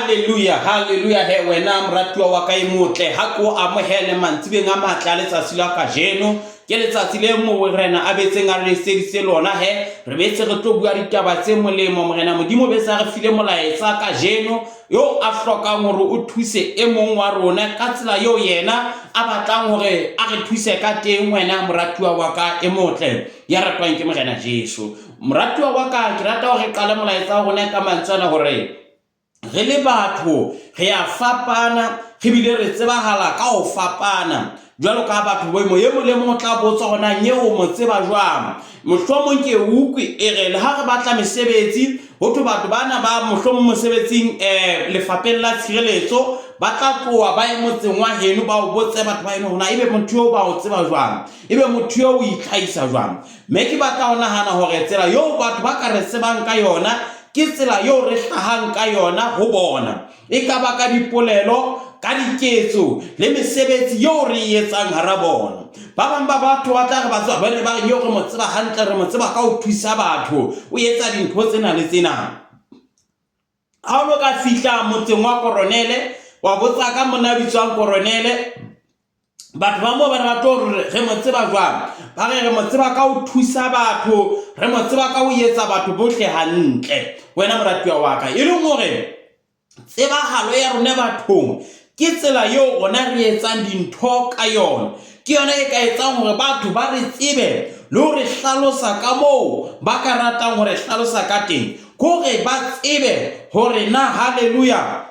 Hallelujah, hallelujah he wena moratuwa wa ka e motle, ha ke o amohele mantsibeng a matle a letsatsi la kajeno. Ke letsatsi le Morena a betseng a re eseditse lona he, re betse re tlo bua ditaba tse molemo. Morena Modimo betse a re file molaetsa kajeno yo a hlokang hore o thuse e mong wa rona ka tsela eo yena a batlang hore a re thuse ka teng, wena moratuwa wa ka e motle ya ratwang ke Morena Jesu. Moratuwa wa ka, ke rata hore re qale molaetsa wa rona ka mantswe ana hore re le batho re a fapana, re bile re tsebahala ka ho fapana. Jwalo ka batho boemo e mong le mong o tla botsa hore na nyeo o mo tseba jwang. Mohlomong ke utlwe e re le ha re batla mesebetsi, ho thwe batho bana ba mohlomong mosebetsing lefapheng la tshireletso ba tla tloha ba ye motseng wa heno ba o botse batho ba heno hore na ebe motho eo ba o tseba jwang, ebe motho eo o itlhahisa jwang. Mme ke batla ho nahana hore tsela eo batho ba ka re tsebang ka yona ke tsela eo re hlahang ka yona ho bona, e ka ba ka dipolelo, ka diketso le mesebetsi eo re e etsang hara bona. Ba bang ba batho ba tla re ba tseba, ba re ba re eo re mo tseba hantle, re mo tseba ka ho thusa batho, o etsa dintho tsena le tsena. Ha o no ka fihla motseng wa Koronele, wa botsa ka monna a bitswang Koronele, batho ba moo ba ne ba tlo re re mo tseba jwang, ba re re mo tseba ka ho thusa batho, re mo tseba ka ho etsa batho bohle hantle. Wena moratuwa wa ka, e leng hore tsebahalo ya rona bathong ke tsela eo rona re etsang dintho ka yona, ke yona e ka etsang hore batho ba re tsebe le ho re hlalosa ka moo ba ka ratang ho re hlalosa ka teng, ke hore ba tsebe hore na, hallelujah,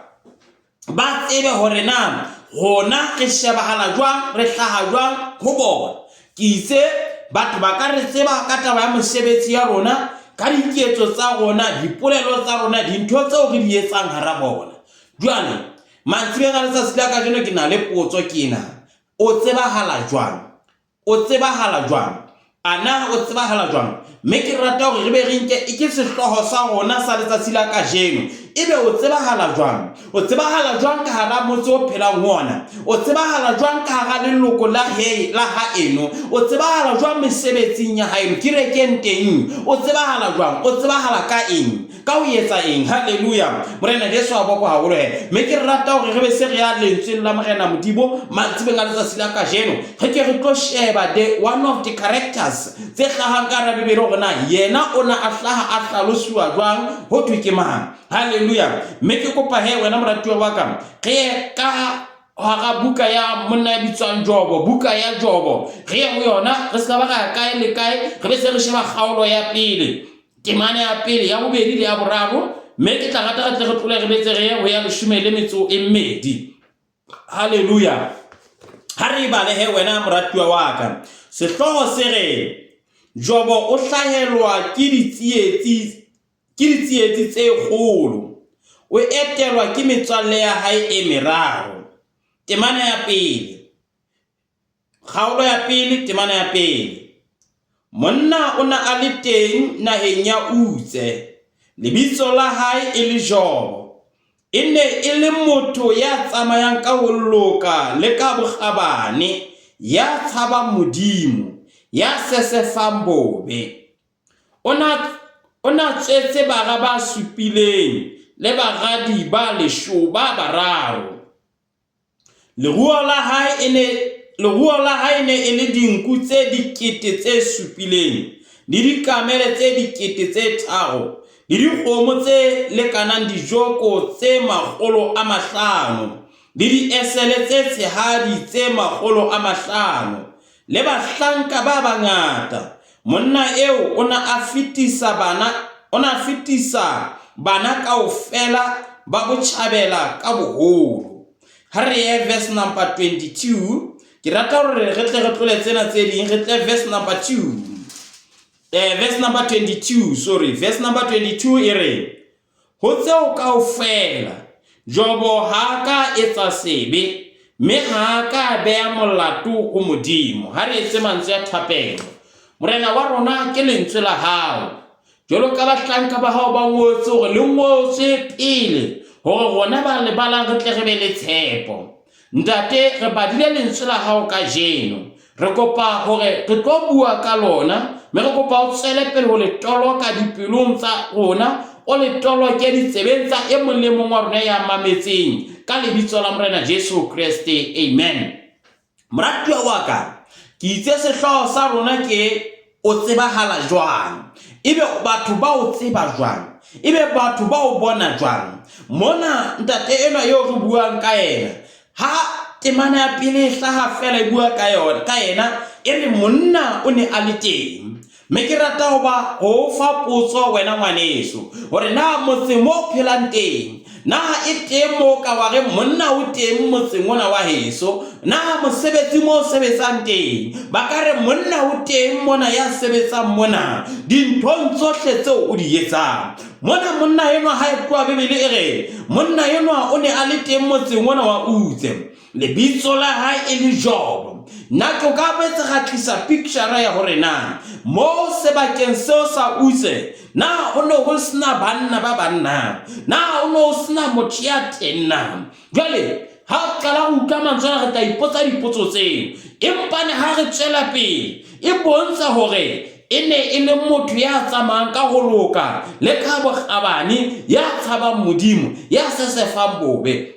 ba tsebe hore na rona re shebahala jwang, re hlaha jwang ho bona. Ke itse batho ba ka re tseba ka taba ya mosebetsi ya rona, ka diketso tsa rona, dipolelo tsa rona, dintho tseo re di etsang hara bona. Jwale mantsibeng a letsatsi la kajeno ke na le potso ke ena, o tsebahala jwang? O tsebahala jwang? A na o tsebahala jwang? Mme ke rata hore re be re nke ke sehlooho sa rona sa letsatsi la kajeno. Ebe o tsebahala jwang? O tsebahala jwang ka hara motse o phelang ho ona? O tsebahala jwang ka hara leloko la he la haeno? O tsebahala jwang mesebetsing ya haeno? Kerekeng teng? O tsebahala jwang? O tsebahala ka eng? Ka ho etsa eng? Haleluya! Morena Jesu a bokwe haholo he. Mme ke rata hore re be se re ya lentsweng la Morena Modimo mantsibeng a letsatsi la kajeno. Re ke re tlo sheba the one of the characters tse hlahang ka hara Bibele hore na yena o na a hlaha a hlalosiwa jwang, ho thwe ke mang. Haleluya! Mme ke kopa he wena moratuwa wa ka, re ye ka hara buka ya monna ya bitswang Jobo, buka ya Jobo. Re ye ho yona, re se ka ba ra ya kae le kae, re be se re sheba kgaolo ya pele. Temana ya pele, ya bobedi le ya boraro, mme ke tla rata re tle re tlole re betse re ye ho ya leshome le metso e mmedi. Haleluya! Ha re e bale he wena moratuwa wa ka. Sehlooho se re, Jobo o hlahelwa ke ditsietsi, ke ditsietsi tse kgolo. O etelwa ke metswalle ya hae e meraro. Temana ya pele. Kgaolo ya pele, temana ya pele. Monna o na a le teng naheng ya Utse, lebitso la hae e le Jobo. E ne e le motho ya tsamayang ka ho loka le ka bokgabane, ya tshabang Modimo, ya sesefang bobe. O na o na tswetse bara ba supileng le baradi ba lesho ba bararo. Leruo la hae e ne leruo la hae ne e le dinku tse dikete tse supileng, le dikamele tse dikete tse tharo, le dikgomo tse lekanang dijoko tse 500, le diesele tse tshehadi tse 500, le bahlanka ba bangata. Monna eo o na a fetisa bana, o na a fetisa bana kaofela ba botjhabela ka boholo. Ha re ye verse number 22, ke rata hore re tle re tlole tsena tse ding, re tle verse number 2. Verse number 22, sorry, verse number 22 e re, Ho tseo kaofela, Jobo ha a ka a etsa sebe, mme ha a ka a beha molato ho Modimo. Ha re etse mantswe a thapelo. Morena wa rona, ke lentswe la hao. Jwalo ka bahlanka ba hao ba ngotse hore le ngotswe pele, hore rona ba le balang re tle re be le tshepo. Ntate, re badile lentswe la hao kajeno. Re kopa hore re tlo bua ka lona, mme re kopa o tswele pele ho le toloka dipelong tsa rona, O le toloke ditsebeng tsa e mong le mong wa rona ya mametseng ka lebitso la Morena Jesu Kreste. Amen. Moratuwa wa ka, ke itse sehlooho sa rona ke o tsebahala jwang? Ebe batho ba o tseba jwang? Ebe batho ba o bona jwang? Mona ntate enwa eo re buang ka yena, ha temana ya pele e hlaha feela e bua ka yona, ka yena e re monna o ne a le teng. Mme ke rata ho ba ho o fa potso wena ngwaneso, hore na motseng mo o phelang teng, na e teng mo o ka wa reng monna o teng motseng ona wa heso? Na mosebetsi mo o sebetsang teng, ba ka re monna o teng mona ya sebetsang mona dinthong tsohle tseo o di etsang? Mona monna enwa ha e tloha Bibele e re monna enwa o ne a le teng motseng ona wa Utse. Lebitso la hae e le Jobo. Na ke ka boetse ga tlisa picture ya hore na mo sebakeng seo sa Utse na ho ne ho sena banna ba bang na? Na ho ne ho sena motho ya teng na? Jwale ha o qala ho utlwa mantswe ana re tla ipotsa dipotso tseo. Empa ne ha re tswela pele e bontsha hore e ne e le motho ya tsamayang ka ho loka le ka bokgabane, ya tshabang Modimo, ya sesefang bobe.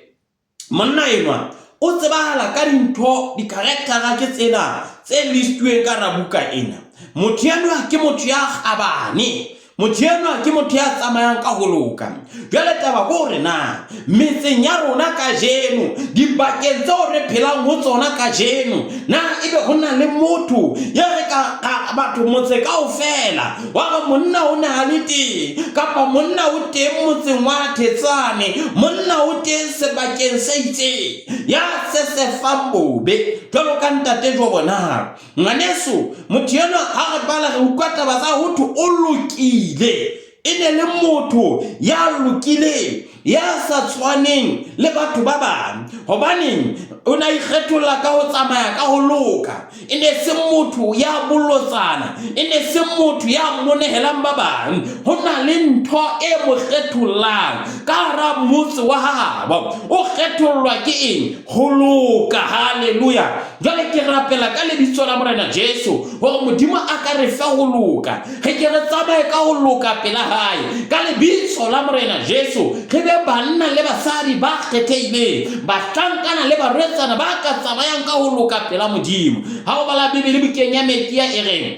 Monna enwa o tsebahala ka dintho, di-character-ra ke tsena tse listuweng ka hara buka ena. Motho enwa ke motho ya kgabane, motho enwa ke motho ya tsamayang ka ho loka. Jwale taba ke hore na metseng ya rona kajeno, dibakeng tseo re phelang ho tsona kajeno, na ebe ho na le motho ye re ka batho motse kaofela wa re monna o ne a le teng kapa monna o teng motseng wa Thetsane, monna o teng sebakeng se itseng ya sesefang bobe jwalo ka ntate Jobo na? Ngwaneso, motho enwa ha re bala re utlwa taba tsa ho thwe o lokile. E ne le motho ya lokileng, ya sa tshwaneng le batho ba bang. Hobaneng? O ne a ikgetholla ka ho tsamaya ka ho loka. E ne se motho ya bolotsana, e ne se motho ya monehelang ba bang. Ho na le ntho e mo kgethollang ka hara motse wa habo. O kgethollwa ke eng? Ho loka. Haleluya! Jwale ke rapela ka lebitso la Morena Jesu hore Modimo a ka re fa ho loka. Re ke re tsamaye ka ho loka pela hae. Ka lebitso la Morena Jesu, re be banna le basadi ba kgethehileng, bahlankana le barwetsana ba ka tsamayang ka ho loka pela Modimo. Ha o bala Bibele bukeng ya Mekia e reng,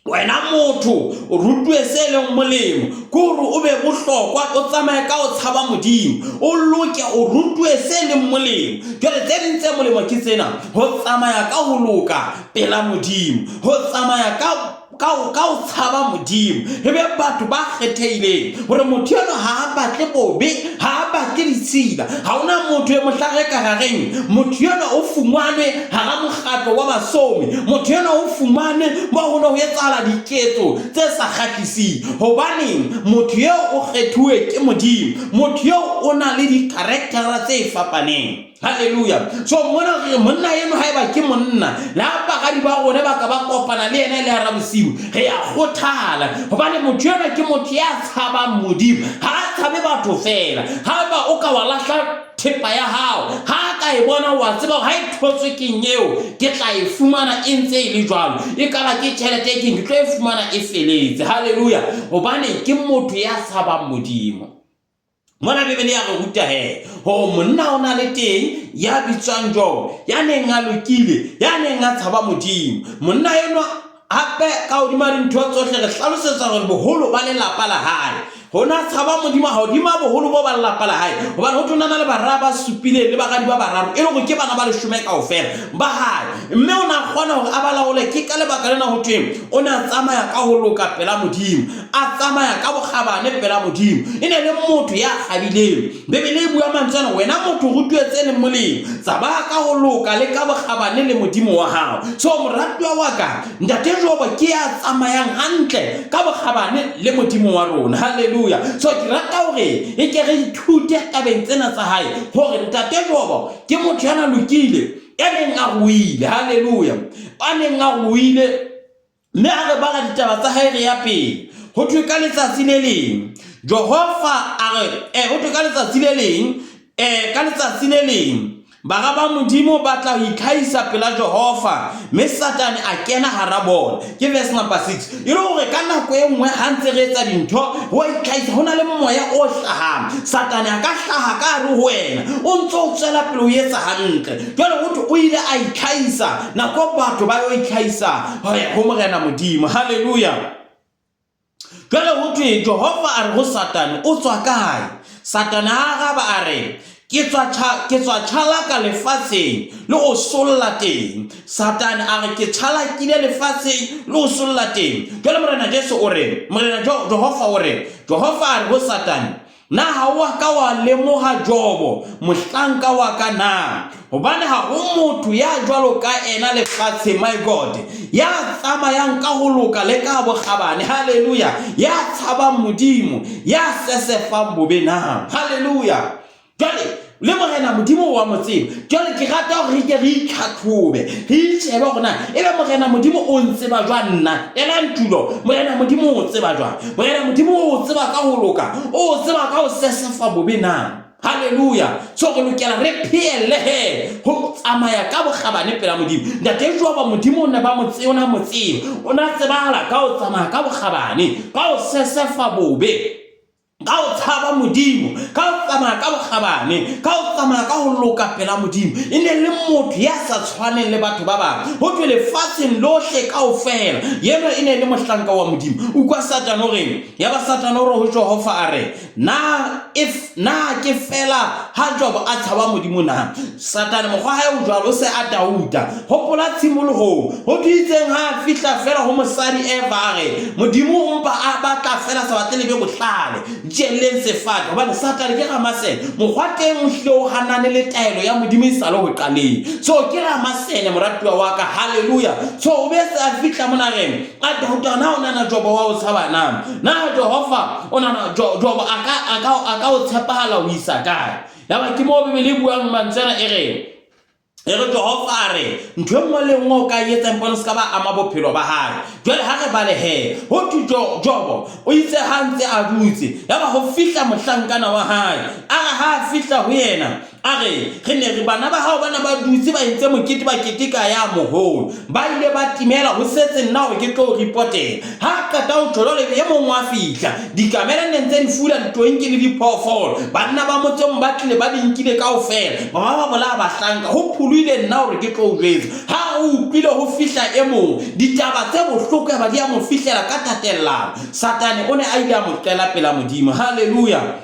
wena motho o rutuwe se leng molemo, ke hore o be bohlokwa, o tsamaye ka ho tshaba Modimo, o loke, o rutuwe se leng molemo. Jwale tse ding tse molemo ke tsena, ho tsamaya ka ho loka pela Modimo, ho tsamaya ka ka ho ka ho tshaba Modimo, re be batho ba kgethehileng, hore motho enwa ha a batle bobe, ha a batle ditshila. Ha hona motho e mohla re ka ra reng motho enwa o fumanwe hara mokgatlo wa basomi, motho enwa o fumanwe mo ho ne ho etsahala diketso tse sa kgahliseng. Hobaneng? Motho eo o kgethuwe ke Modimo, motho eo o na le di-character-a tse fapaneng. Hallelujah. So mona re monna eno haeba ke monna, le ha baradi ba rona ba ka ba kopana le yena le hara bosiu, re ya kgothala hobane motho enwa ke motho ya tshabang Modimo. Ha a tshabe batho feela. Haeba o ka wa lahla thepa ya hao, ha a ka e bona wa tseba hore ha e thotswe keng eo, ke tla e fumana e ntse e le jwalo. E ka ba ke tjhelete keng, ke tlo e fumana e feletse. Hallelujah. Hobane ke motho ya tshabang Modimo. Mona Bibele ya re ruta he hore monna o na le teng ya bitswang Jobo, ya neng a lokile, ya neng a tshaba Modimo. Monna enwa hape ka hodima dintho tsohle re hlalosetsa hore boholo ba lelapa la hae ho na tshaba Modimo hodima boholo bo ba lelapa la hae, hobane ho thonana le bara ba supileng le baradi ba bararo, e le hore ke bana ba leshome kaofela ba hae, mme o na kgona hore a ba laole. Ke ka lebaka lena ho thweng o ne a tsamaya ka ho loka pela Modimo, a tsamaya ka bokgabane pela Modimo. E ne le motho ya kgabileng. Bibele e bua mantswe ana, wena motho rutuwe tse leng molemo, tsamaya ka ho loka le ka bokgabane le Modimo wa hao. So moratuwa wa ka, Ntate Jobo ke ya tsamayang hantle ka bokgabane le Modimo wa rona. Hallelujah. So ke rata hore e ke re ithute tabeng tsena tsa hae hore Ntate Jobo ke motho ya na lokile, ya neng a ruile. Hallelujah. A neng a ruile. Mme ha re bala ditaba tsa hae re ya pele, ho thwe ka letsatsi le leng Jehova a re, ho thwe ka letsatsi le leng, ka letsatsi le leng. Bara ba Modimo ba tla ho itlhahisa pela Jehova, mme Satane a kena hara bona. Ke verse number 6. E le hore ka nako e nngwe ha ntse re etsa dintho, ho a itlhahisa, ho na le moya o hlahang. Satane a ka hlaha ka hare ho wena, o ntse o tswela pele o etsa hantle. Jwale ho thwe o ile a itlhahisa nako batho ba yo itlhahisa ho Morena Modimo. Hallelujah. Jwale ho thwe Jehova a re ho Satane, o tswa kae? Satane a araba a re, ke tswa ke tswa tjhalaka lefatsheng le ho solla teng. Satane a re ke tjhalakile lefatsheng le ho solla teng. Jwale Morena Jesu o re, Morena Jehova o re, Jehova a re ho Satane, Na ha o a ka wa lemoha Jobo, mohlanka wa ka na? Hobane ha ho motho ya jwalo ka ena lefatsheng, my God, ya tsamayang ka ho loka le ka bokgabane, haleluya, ya tshabang Modimo, ya sesefang bobe na? Haleluya. Jwale, le Morena Modimo wa mo tseba. Jwale ke rata hore re ke re itlhatlhobe, re itjhebe hore na ebe Morena Modimo o ntseba jwang nna. Elang tulo, Morena Modimo o tseba jwang? Morena Modimo o tseba ka ho loka, o tseba ka ho sesefa bobe na? Haleluya. So re lokela re phehelle he ho tsamaya ka bokgabane pela Modimo. Ntate Joba Modimo o ne ba mo tseba, o ne a mo tseba. O ne a tsebahala ka ho tsamaya ka bokgabane, ka ho sesefa bobe. Ka ho tshaba Modimo, ka ho tsamaya ka bokgabane, ka ho tsamaya ka ho loka pela Modimo. E ne le motho ya sa tshwaneng le batho ba bang. Ho thwe lefatsheng lohle kaofela, yeno e ne le mohlanka wa Modimo. Utlwa Satane o reng? Yaba Satane o re ho Jehova a re, Na if na ke fela ha Jobo a tshaba Modimo na? Satane mokgwa hae o jwalo, o se a dauta. Hopola tshimolohong, ho thwe itseng ha a fihla fela ho mosadi Eva a re, Modimo o mpa a batla fela sa batle le be bohlale, jelleng sefate, hobane Satane ke ramasene. Mokgwa teng o hlile o hanane le taelo ya Modimo e sa le ho qaleng. So ke ramasene moratuwa wa ka, hallelujah. So o betse a fihla mona reng, a dauta na o nana Jobo wa o tshaba na? Na Jehova o nana Jobo a ka a ka a ka o tshepahala ho isa kae? Yaba ke moo Bibele e buang mantswe ana e reng, E re Jehova a re, ntho e nngwe le nngwe o ka e etsang empa o se ka ba ama bophelo ba hae. Jwale ha re bale he, ho thwe Jobo o itse ha ntse a dutse, yaba ho fihla mohlankana wa hae. A re ha a fihla ho yena, a re, re ne re bana ba hao bana ba dutse ba entse mokete ba keteka ya moholo. Ba ile ba timela ho setse nna hore ke tlo ripotela. Ha a qeta ho tjho jwale e mong wa fihla. Dikamele ne ntse di fula ditonki le diphoofolo. Banna ba motseng ba tlile ba di nkile kaofela. Ba ba ba bolaya bahlanka. Ho pholohile nna hore ke tlo o jwetsa. Ha o utlwile ho fihla e mong, ditaba tse bohloko yaba di a mo fihlela ka tatellano. Satane o ne a ile a mo qela pela Modimo. Hallelujah.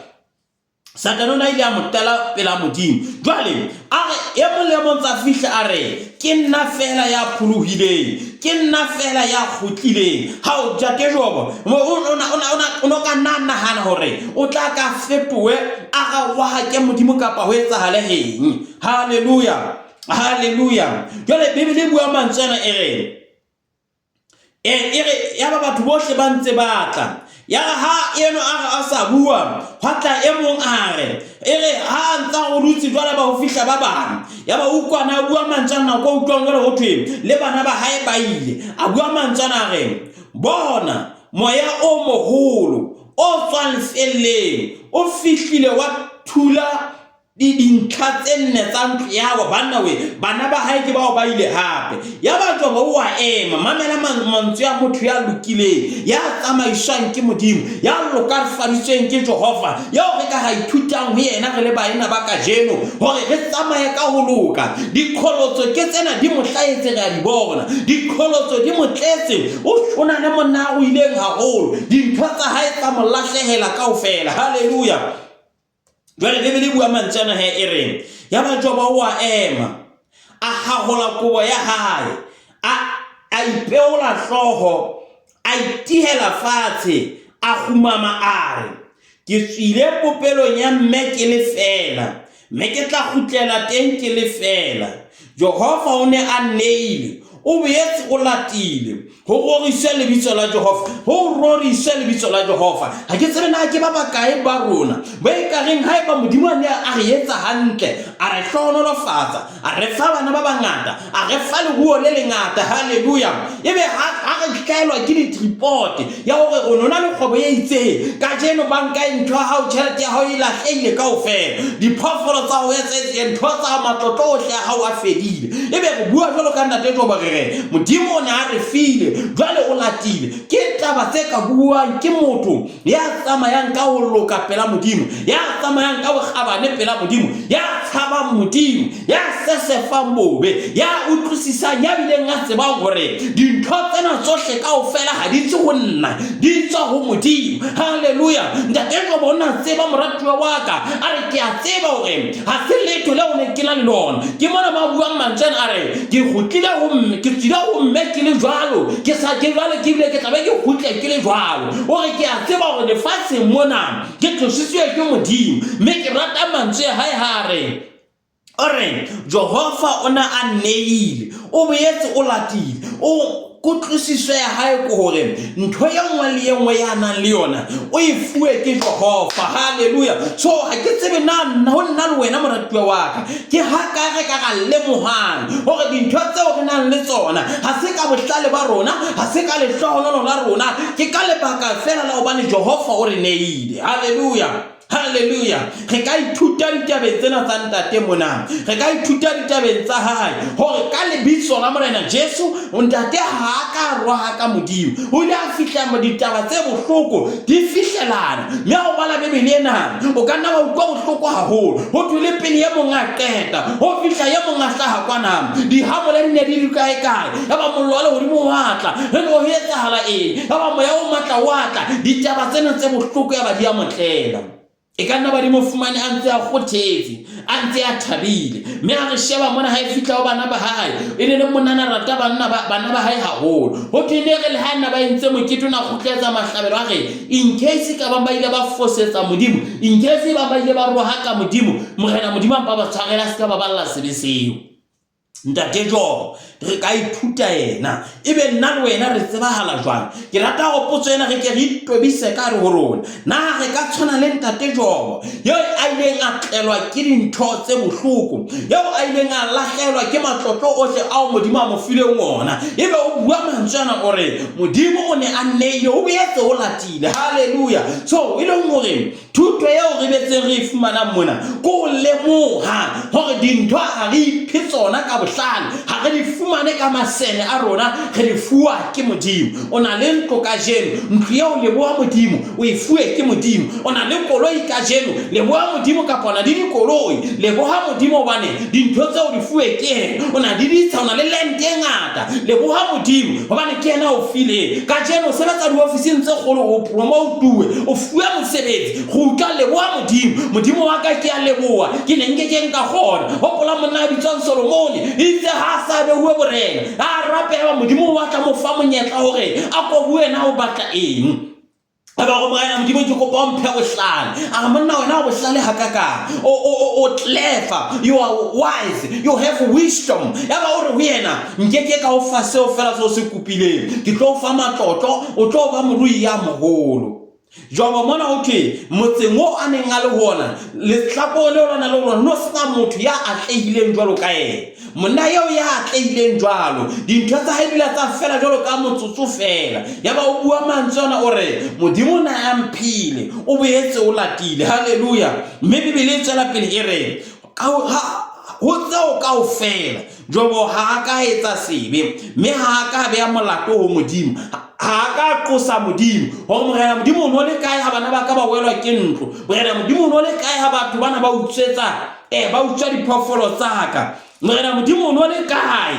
Satane o ne a ile a mo qela pela Modimo. Jwale a re e mong le e mong tsa fihla a re, ke nna feela ya pholohileng, ke nna feela ya kgutlileng. Ha o Ntate Jobo, o no ka nna nahana hore o tla ka fetohe a ra wahake Modimo kapa ho etsahale eng. Hallelujah. Hallelujah. Jwale Bibele e bua mantswe ana e re, E, e re yaba batho bohle ba ntse ba tla. Ya re ha eno a re a sa bua, hwa tla e mong a re, e re ha a ntsa go dutse jwale ba ho fihla ba bang. Ya ba utlwana a bua mantswe a nako utlwang jwale ho thwe le bana ba hae ba ile. A bua mantswe ana a re, bona moya o moholo o tswang lefelleng o fihlile wa thula dintlha tse nne tsa ntlo yabo banna we bana ba hae ke bao ba ile hape yaba Jobo o a ema mamela mantswe a motho ya lokileng ya tsamaiswang ke Modimo ya lokafaditsweng ke Jehova eo re ka ra ithutang ho yena re le baena ba kajeno hore re tsamaye ka ho loka. Diqholotso ke tsena di mo hlahetse re a di bona, diqholotso di mo tletse, o o na le monna a ruileng haholo, dintho tsa hae tsa mo lahlehela kaofela. Haleluya. Jwale Bibele e bua mantswe ana he e reng, yaba Jobo o a ema, a hahola kobo ya hae, a a ipeola hlooho, a itihela fatshe, a kgumama a re, ke tswile popelong ya mme ke le feela, mme ke tla kgutlela teng ke le feela. Jehova o ne a nneile, O boetse o latile. Ho roriswe lebitso la Jehova. Ho roriswe lebitso la Jehova. Ha ke tsebe na ke ba bakae ba rona ba e ka reng haeba Modimo a ne a re etsa hantle, a re hlohonolofatsa, a re fa bana ba bangata, a re fa leruo le lengata, halleluja, ebe ha ha re hlaelwa ke di-report ya hore o no na le kgwebo e itseng, kajeno banka e ntho ya hao, tjhelete ya hao e lahlehile kaofela, diphoofolo tsa hao tse ntho tsa hao, matlotlo ohle a hao a fedile. Ebe re bua jwalo ka Ntate Jobo re re Modimo o ne a re file, jwale o latile. Ke taba tse ka buang ke motho ya tsamayang ka ho loka pela Modimo, ya tsamayang ka bokgabane pela Modimo, ya tshabang Modimo, ya sesefang bobe, ya utlwisisang, ya bileng a tsebang hore dintho tsena tsohle kaofela ha di tswe ho nna, di tswa ho Modimo. Haleluya! Ntate Jobo o ne a tseba, moratuwa wa ka, a re, Ke a tseba hore ha se letho leo ne ke na le lona. Ke mona ba buang mantswe ana, a re, Ke kgutlile ho mme, ke tswile ho mme ke le jwalo, ke sa ke jwale ke bile ke tla be ke kgutle ke le jwalo. O re, Ke a tseba hore lefatsheng mona ke tlositswe ke Modimo, mme ke rata mantswe a hae ha a re, O re, Jehova o na a nneile, o boetse o latile. O kutlwisiso ya hae ke hore ntho e nngwe le e nngwe ya nang le yona o e fuwe ke Jehova. Haleluya! So ha ke tsebe na ho nna le wena moratuwa wa ka ke ha kae re ka ra lemohang hore dintho tseo re nang le tsona ha se ka bohlale ba rona, ha se ka lehlohonolo la rona, ke ka lebaka feela la hobane Jehova o re neile. Haleluya! Haleluya! Re ka ithuta ditabeng tsena tsa Ntate mona. Re ka ithuta ditabeng tsa hae hore ka lebitso la Morena Jesu, Ntate ha a ka a rohaka Modimo. O ile a fihla ditaba tse bohloko di fihlelana. Mme ha o bala Bibele ena, o ka nna wa utlwa bohloko haholo. Ho thwe le pele e mong a qeta, ho fihla e mong a hlaha kwana. Dihamole di ne di le kae kae. Yaba mollo wa lehodimo wa tla. Re no ho etsahala eng? Yaba moya o matla wa tla. Ditaba tsena tse bohloko yaba di a mo tlela. E ka nna ba di mo fumane a ntse a kgothetse, a ntse a thabile. Mme ha re sheba mona ha e fihla ho bana ba hae, e ne le monna na rata banna ba, bana ba hae haholo. Ho thwe ne re le ha nna ba entse mokete o na kgutletsa mahlabelo a re, in case ka bang ba ile ba fosetsa Modimo, in case ba ba ile ba rohaka Modimo, Morena Modimo a mpa ba tshwarela a se ka ba balla sebe seo. Ntate Jobo, re ka ithuta yena. Ebe nna le wena re tsebahala jwang? Ke rata hore potso ena re ke re itobise ka hare ho rona. Na re ka tshwana le Ntate Jobo, eo a ileng a tlelwa ke dintho tse bohloko, eo a ileng a lahlehelwa ke matlotlo ohle ao Modimo a mo fileng ona? Ebe o bua mantswe ana o re, Modimo o ne a nneile, o boetse o latile. Haleluya! So, e leng hore Thuto eo re betseng re e fumanang mona ke ho lemoha hore dintho ha re iphe tsona ka bohlale, ha re di fumane ka masene a rona, re di fuwa ke Modimo. O na le ntlo kajeno, ntlo eo leboha Modimo, o e fuwe ke Modimo. O na le koloi kajeno, leboha Modimo kapa o na le dikoloi, leboha Modimo hobane dintho tseo di fuwe ke yena. O na le ditsha, o na le land e ngata, leboha Modimo hobane ke yena a o fileng. Kajeno o sebetsa diofising tse kgolo, o promoutuwe, o fuwe mosebetsi, kgutla, leboha Modimo. Modimo wa ka ke a leboha, ke ne nke ke nka kgona. Hopola monna a bitswang Solomone, itse ha a sa behuwe borena, a rapela Modimo wa tla mo fa monyetla hore a ko bue na o batla eng. A ba go Morena Modimo, ke kopa o mphe bohlale. A re, monna wena o bohlale hakakang, o clever, you are wise, you have wisdom. Ya ba o re ho yena, nke ke ka o fa seo fela seo se kopileng, ke tlo o fa matlotlo, o tlo ba morui ya moholo. Jobo mona ho thwe motseng o a neng a le ho ona, lehlakore leo la na le ho lona, ho no sena motho ya atlehileng jwalo ka yena. Monna eo ya atlehileng jwalo, dintho tsa hae di la tsa fela jwalo ka motsotso feela. Yaba o bua mantswe ana o re, Modimo o ne a mphile, o boetse o latile. Haleluya! Mme Bibele e tswela pele e re, ho tseo kaofela, Jobo ha a ka etsa sebe, mme ha a ka beha molato ho Modimo. Ha a ka qosa Modimo hore Morena Modimo o ne o le kae ha bana ba ka ba welwa ke ntlo. Morena Modimo o ne o le kae ha batho bana ba utswetsa eh ba utswa diphoofolo tsa ka. Morena Modimo o ne o le kae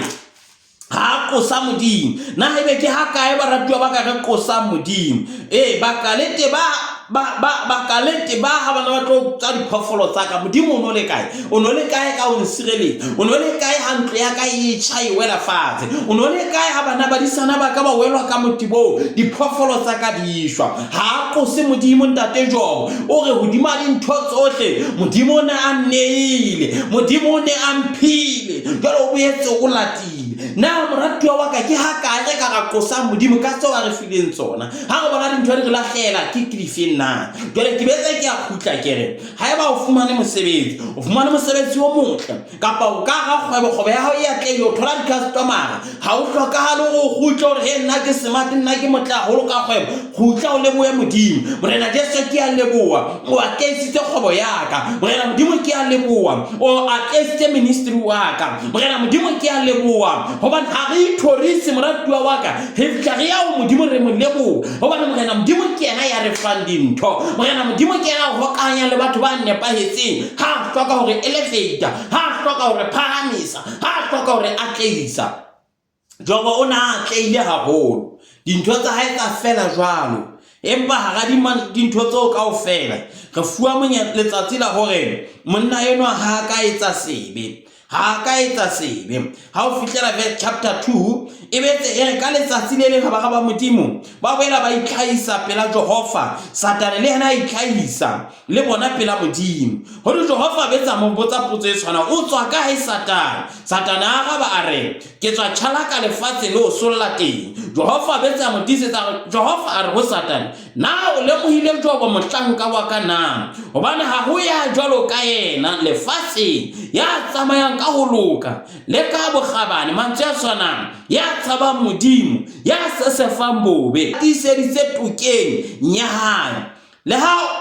ha qosa Modimo? Na ebe ke ha kae baratuwa ba ka re qosang Modimo? Ee, Bakalete ba ba ba Bakalete ba ha bana ba tlo utswa diphoofolo tsa ka, Modimo o no le kae? O no le kae ka ho nsireletsa? O no le kae ha ntlo ya ka e tjha e wela fatshe? O no le kae ha bana badisana ba ka ba welwa ka motebong, diphoofolo tsa ka di shwa? Ha a qose Modimo Ntate Jobo. O re hodima dintho tsohle Modimo o ne a nneile, Modimo o ne a mphile, jwale o boetse o latile. Na moratuwa wa ka, ke hakae re ka ra qosang Modimo ka tseo a re fileng tsona? Ha re bona dintho di re lahlela, ke ke difeng na? Jwale ke betse ke a kgutla ke re, haeba o fumane mosebetsi, o fumane mosebetsi o motle, kapa o ka ra kgwebo, kgwebo ya hao e atlehile, o thola di-customer-a, ha o hlokahale hore o kgutle hore he nna ke smart, nna ke motle haholo ka kgwebo. Kgutla o lebohe Modimo. Morena Jesu ke a leboha, o atlehisitse kgwebo ya ka. Morena Modimo ke a leboha, o atlehisitse ministry wa ka. Morena Modimo ke a leboha, hobane ha re ithorise moratuwa wa ka, re fihla re ya ho Modimo re mo leboha, hobane Morena Modimo ke yena ya re fang dintho. Morena Modimo ke yena a hokahanyang le batho ba nepahetseng. Ha a hloka ho re elevate, ha a hloka ho re phahamisa, ha a hloka ho re atlehisa. Jobo o ne a atlehile haholo. Dintho tsa hae tsa fela jwalo. Empa hara dintho tseo kaofela, re fuwa letsatsi la hore monna enwa ha a ka etsa sebe. Ha a ka etsa sebe. Ha o fihlela verse chapter 2, e betse e re ka letsatsi le leng bara ba Modimo ba boela ba itlhahisa pela Jehova. Satane le yena a itlhahisa le bona pela Modimo. Ho re Jehova betsa mo botsa potso e tshwanang, o tswa kae Satane? Satane a araba a re, Ke tswa tjhalaka lefatshe le ho solla teng. Jehova betsa mo tiisetsa, Jehova a re ho Satane, Na o lemohile Jobo mohlanka wa ka na? Hobane ha ho ya jwalo ka yena lefatsheng, ya tsamayang ka ho loka le ka bokgabane, mantswe a tshwanang, ya tshabang Modimo, ya sesefang bobe, tiiseditse tokeng ya hae. Le ha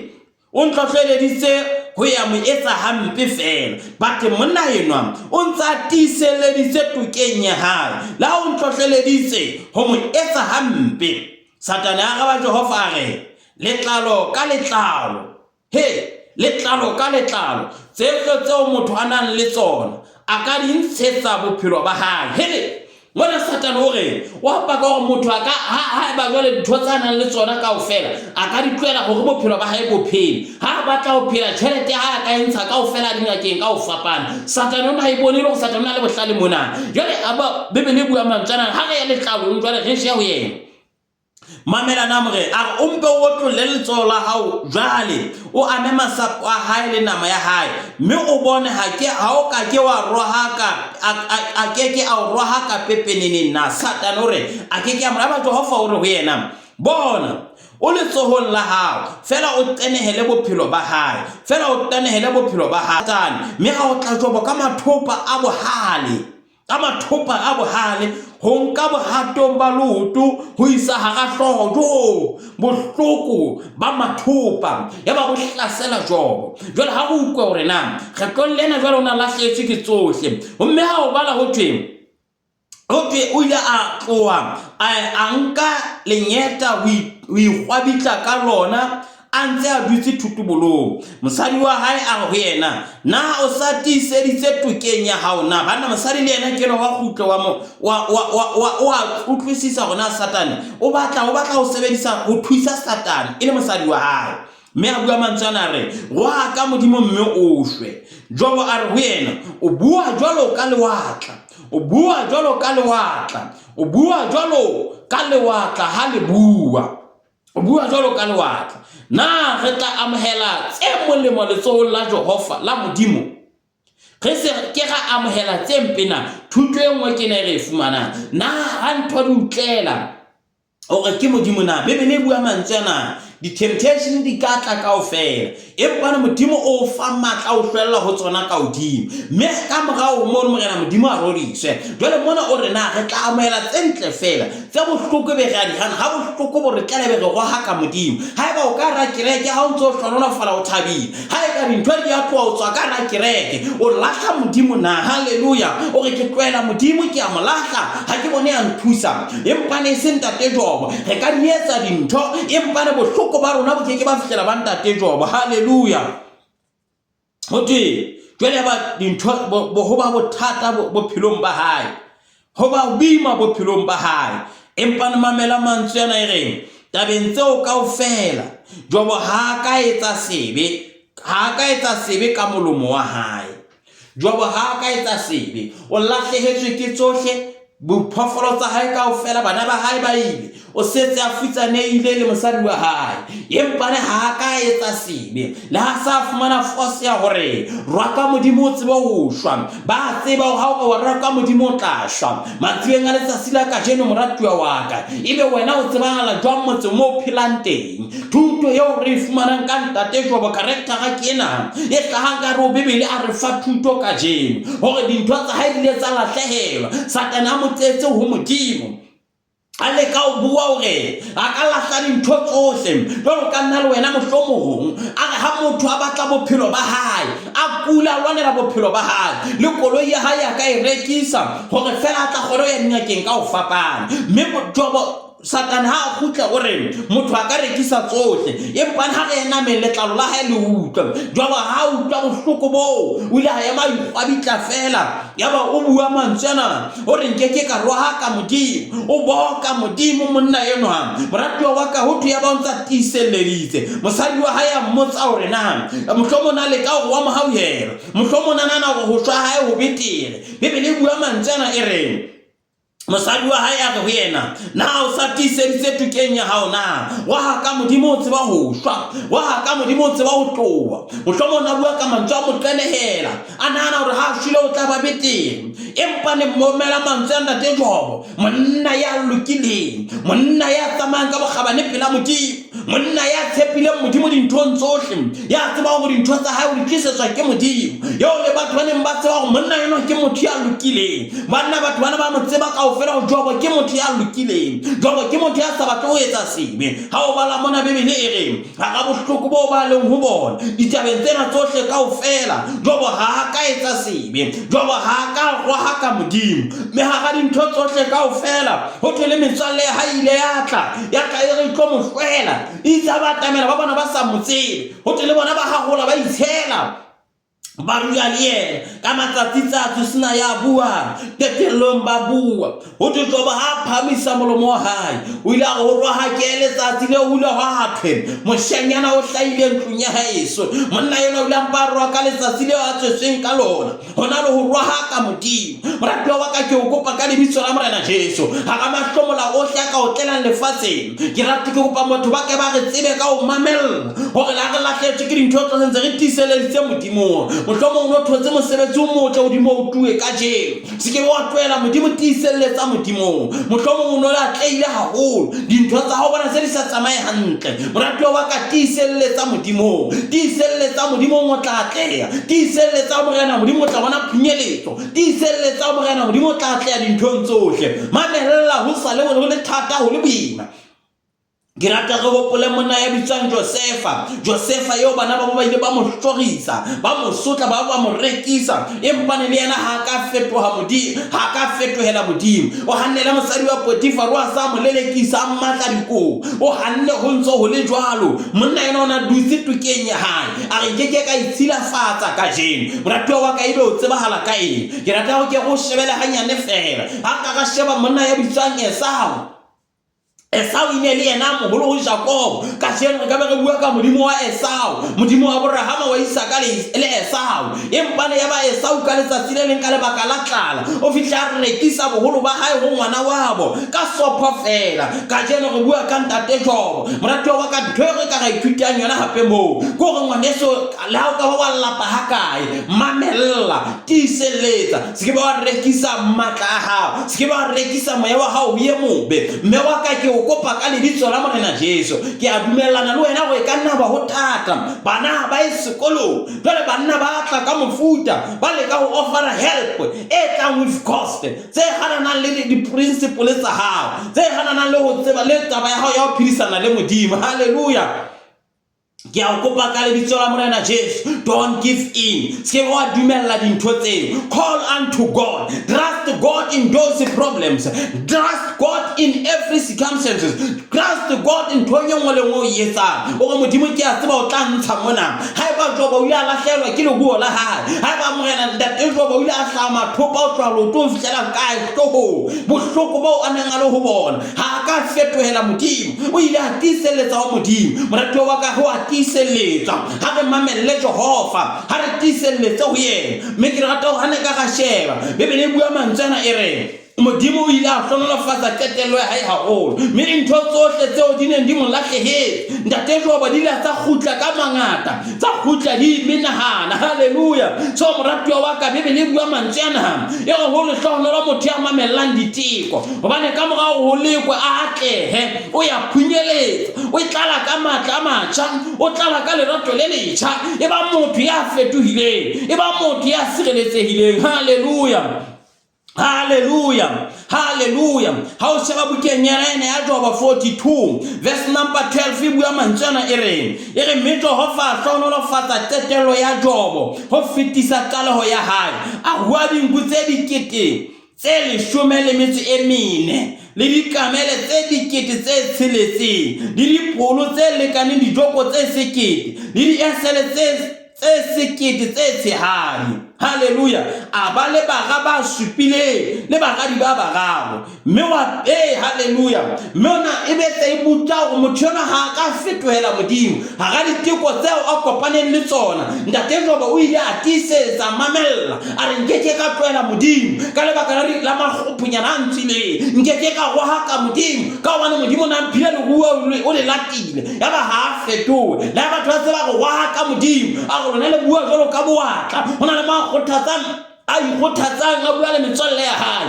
o ntlhohleleditse ho ya mo etsa hampe feela, but monna enwa o ntse a tiiselleditse tokeng ya hae, le ha o ntlhohleleditse ho mo etsa hampe. Satane a araba Jehova a re, Letlalo ka letlalo, he, letlalo ka letlalo, tsohle tseo motho a nang le tsona, a ka di ntshetsa bophelo ba hae. Hele, mona Satane o re, wa paka hore motho a ka, ha, haeba jwale dintho tse a nang le tsona kaofela, a ka di tlohela hore bophelo ba hae bo phele. Ha a batla ho phela, tjhelete ya hae a ka e ntsha kaofela dingakeng ka ho fapana. Satane o ne a e bone e le hore Satane o na le bohlale mona. Jwale, a ba, Bibele e bua mantswe ana, ha re ya letlalong jwale re je ho yena. Mamela na more, a re o mpe o otlolle letsoho la hao jwale, o ame masapo a hae le nama ya hae, mme o bone ha ke ha o ka ke wa rohaka, a ke ke a o rohaka pepeneneng na. Satane o re, a ke ke a mo raba. Jehova o re ho yena, bona, o letsohong la hao, feela o qenehele bophelo ba hae, feela o qenehele bophelo ba hae. Satane, mme a otla Jobo ka mathopa a bohale, ka mathopa a bohale, ho nka bohatong ba leoto ho isa hara hlooho. Jo, bohloko ba mathopa yaba bo hlasela Jobo. Jwale ha re utlwe hore na kgetlong lena jwale o na lahlehetswe ke tsohle. Mme ha o bala ho thwe, ho thwe o ile a tloha a nka lenyeta ho ikgwabitla ka lona a ntse a dutse thotobolong. Mosadi wa hae a re ho yena, Na o sa tiiseditse tokeng ya hao na? Banna, mosadi le yena ke enwa wa kgutla wa mo, wa, wa, wa, wa, o a utlwisisa hore na Satane o batla, o batla ho sebedisa, ho thusa Satane e le mosadi wa hae. Mme a bua mantswe ana a re, Rohaka Modimo mme o shwe. Jobo a re ho yena, O bua jwalo ka lewatla, o bua jwalo ka lewatla, o bua jwalo ka lewatla ha le bua. O bua jwalo ka lewatla. Na re tla amohela tse molemo letsohong la Jehova, la Modimo? Re se ke ra amohela tse mpe na? Thuto e nngwe ke ne re e fumanang. Na ha ntho di utlela hore ke Modimo na? Bibele e bua mantswe ana, di-temptation di ka tla kaofela, empa ne Modimo o fa matla o hlwella ho tsona ka hodimo. Mme ka morao ho mono Morena Modimo a roriswe. Jwale mona o re na re tla amohela tse ntle feela, tse bohloko be re a di hana. Ha bohloko bo re tlele be re rohaka Modimo. Haeba o ka hara kereke ha o ntse o hlohonolofala o thabile, ha eka dintho di a tloha o tswa ka hara kereke o lahla Modimo na? Haleluya! O re ke tlohela Modimo, ke a mo lahla, ha ke bone a nthusa. Empa ne e se Ntate Jobo. Re ka di etsa dintho, empa ne bohloko ba rona bo ke ke ba fihlela ba Ntate Jobo. Haleluya! Ho thwe jwale ba dintho ho ba bothata bophelong ba hae, ho ba boima bophelong ba hae. Empa ne mamela mantswe ana e reng, tabeng tseo kaofela Jobo ha a ka etsa sebe, ha a ka etsa sebe ka molomo wa hae. Jobo ha a ka etsa sebe, o lahlehetswe ke tsohle, bophoofolo tsa hae kaofela, bana ba hae ba ile. O setse a futsanehile le mosadi wa hae, empa le ha a ka a etsa sebe, le ha sa fumana force ya hore rwaka Modimo o tsebe ho shwa. Ba tseba hore ha o ka wa rwaka Modimo o tla shwa. Mantsiboeng a letsatsi la kajeno, moratuwa wa ka, ebe wena o tsebahala jwang motseng moo o phelang teng? Thuto eo re e fumanang ka Ntate Jobo, character-ra ke ena e hlahang ka hare ho Bibele, a re fa thuto kajeno hore dintho tsa hae di ile tsa lahlehelwa. Satane a mo tsetse ho Modimo. A leka ho bua hore a ka lahla dintho tsohle jwalo ka nna le wena mohlomong. A re ha motho a batla bophelo ba hae, a kula, a lwanela bophelo ba hae, le koloi ya hae a ka e rekisa hore fela a tla kgone ho ya dingakeng ka ho fapana. Mme Jobo, Satane ha a kgutla o re motho a ka rekisa tsohle, empa ha re nameng letlalo la hae le utlwa. Jobo ha a utlwa bohloko boo, o ile a ema a ikgwabitla fela. Yaba o bua mantswe ana, o re nke ke ka rohaka Modimo. O boka Modimo monna enwa. Moratuwa wa ka, ho thwe yaba o ntsa tiiselleditse. Mosadi wa hae a mmotsa hore na mohlomong na leka hore wa mo hauhela, mohlomong na nahana hore ho shwa hae ho betere. Bibele e bua mantswe ana e re, Mosadi wa hae a re ho yena, Na o sa tiiseditse tokeng ya hao na? Wa ha ka Modimo o tseba ho shwa, wa ha ka Modimo o tseba ho tloha. Mohlomong a bua ka mantswe a mo qenehela, a nahana hore ha a shwele o tla ba betere. Empa ne mmomela mantswe a Ntate Jobo, monna ya lokileng, monna ya tsamayang ka bokgabane pela Modimo, monna ya tshepileng Modimo dinthong tsohle, ya tsebang hore dintho tsa hae o di tlisetswa ke Modimo, eo le batho ba neng ba tseba hore monna enwa ke motho ya lokileng. Banna, batho bana ba mo tseba kaofela hore Jobo ke motho ya lokileng, Jobo ke motho ya sa batle ho etsa sebe. Ha o bala mona Bibele e re hara bohloko boo ba leng ho bona ditabeng tsena tsohle kaofela, Jobo ha a ka etsa sebe, Jobo ha a ka rohaka Modimo. Mme hara dintho tsohle kaofela ho thwe le metswalle ya hae ile ya tla, ya tla e re e tlo mo hlwela. Itse ha ba atamela ba bona ba sa mo tsebe, ho thwe le bona ba hahola ba itshela, ba dula le yena ka matsatsi tsatsi sena ya buang. Qetellong ba bua, ho thwe Jobo ha a phahamisa molomo wa hae, o ile a re ho rohake letsatsi leo ho ile hwa thwe moshanyana o hlahile ntlong ya haeso. Monna enwa o ile a mpa a rohaka letsatsi leo a tswetsweng ka lona, hona le ho rohaka Modimo. Moratuwa wa ka, ke o kopa ka lebitso la Morena Jesu, hara mahlomola ohle a ka o tlelang lefatsheng, ke rate ke kopa motho ba ke ba re tsebe ka ho mamella hore la re lahlehetswe ke dintho tsohle ntse re tiiseleditse Modimong. Mohlomong o no thotse mosebetsi o motle hodimo o tuwe kajeno, se ke wa tlohela Modimo, tiiselletsa Modimong. Mohlomong o no atlehile haholo, dintho tsa hao bona se di sa tsamaye hantle. Moratuwa wa ka, tiiselletsa Modimong, tiiselletsa Modimong, o tla atleha. Tiiselletsa Morena Modimo, o tla bona phunyeletso. Tiiselletsa Morena Modimo, o tla atleha dinthong tsohle. Mamella ho sa le ho le thata, ho le boima. Ke rata re hopole monna ya bitswang Josefa. Josefa eo bana ba bo ba ile ba mo hlorisa, ba mo sotla, ba ba mo rekisa, empa ne le yena ha ka fetoha Modimo, ha ka fetohela Modimo. O hanne le mosadi wa Potifaro a sa mo lelekisa, a mmatla dikobo. O hanne ho ntso ho le jwalo. Monna ena o na dutse tokeng ya hae, a re nke ke ka itshilafatsa kajeno. Moratuwa wa ka, ebe o tsebahala ka eng? Ke rata ho ke go shebele hanyane feela. Ha ka ra sheba monna ya bitswang Esau. Esau e ne le yena moholo ho Jakobo. Kajeno re ka be re bua ka Modimo wa Esau, Modimo wa Abrahama, wa Isaka le Esau. Empa ne ya ba Esau ka letsatsi le leng ka lebaka la tlala, o fihla a rekisa boholo ba hae ho ngwana wabo ka sopho feela. Kajeno re bua ka Ntate Jobo. Moratuwa wa ka, ntho e re ka ra ithutang yona hape moo ke hore ngwaneso, le ha o ka ba wa lapa hakae, mamella, tiiselletsa, se ke ba wa rekisa matla a hao, se ke ba wa rekisa moya wa hao ho ye mobe. Mme wa ka, ke o kopa ka lebitso la Morena Jesu, ke a dumellana le wena hore e ka nna ba ho thata, bana ba ye sekolong jwale, banna ba tla ka mofuta, ba leka ho offera help e tlang with cost, tse hananang le di-principle tsa hao, tse hananang le ho tseba le taba ya hao ya ho phedisana le Modimo. Halleluja. Ke a o kopa ka lebitso la Morena Jesu, don't give in, se ke wa dumella dintho tseo. Call unto God, trust God in those problems, trust God in every circumstances, trust God nthong e nngwe le nngwe o e etsang. O re, Modimo, ke a tseba o tla ntsha mona. Haeba Jobo o ile a lahlehelwa ke leruo la hae, haeba Morena Ntate Jobo o ile a hlaha mathopa ho tloha leotong ho fihlela kae hloohong, bohloko boo a neng a le ho bona, ha a ka fetohela Modimo, o ile a tiiselletsa ho Modimo. Moratuwa wa ka, ho a tiiselletswa, ha re mamelle Jehova, ha re tiiselletse ho yena. Mme ke rata hore ha ne ka ra sheba Bibele e bua mantswe ana e re. Modimo o ile a hlohonolofatsa qetello ya hae haholo, mme dintho tsohle tseo di neng di mo lahlehetse, Ntate Jobo, di ile tsa kgutla ka mangata, tsa kgutla di menahana. Haleluya! So moratuwa wa ka, Bibele e bua mantswe ana, e re ho lehlohonolo motho ya mamellang diteko, hobane ka mora hore ho lekwe a atlehe, o ya phunyeletsa, o tlala ka matla a matjha, o tlala ka lerato le letjha, e ba motho ya fetohileng, e ba motho ya sireletsehileng. Haleluya! Hallelujah. Hallelujah. Ha o sheba bukeng ya ene ya Jobo 42 verse number 12 e bua mantswe ana e reng e re mme Jehova a hlohonolofatsa qetello ya Jobo ho fetisa qaleho ya hae. A rua dinku tse dikete tse leshome le metso e mene le dikamele tse dikete tse tsheletseng le dipholo tse lekaneng dijoko tse sekete le diesele tse tse sekete tse tshehadi. Haleluya! A ba le bara ba supileng le baradi ba bararo. Mme wa ee, haleluya! Mme ona e be tse e butla hore motho yona ha a ka fetohela Modimo hara diteko tseo a kopaneng le tsona. Ntate Jobo o ile a tiisetsa, mamella, a re nke ke ka tlohela Modimo ka lebaka la, la makgophonyana a ntswileng. Nke ke ka rohaka Modimo ka hobane Modimo o ne a mphile leruo o le latile. Yaba ha a fetohe. Le ha batho ba tseba go rohaka Modimo, a re lona le bua jwalo ka bowatla. Ho na le mo a kgothatsang, a ikgothatsang, a bua le metswalle ya hae.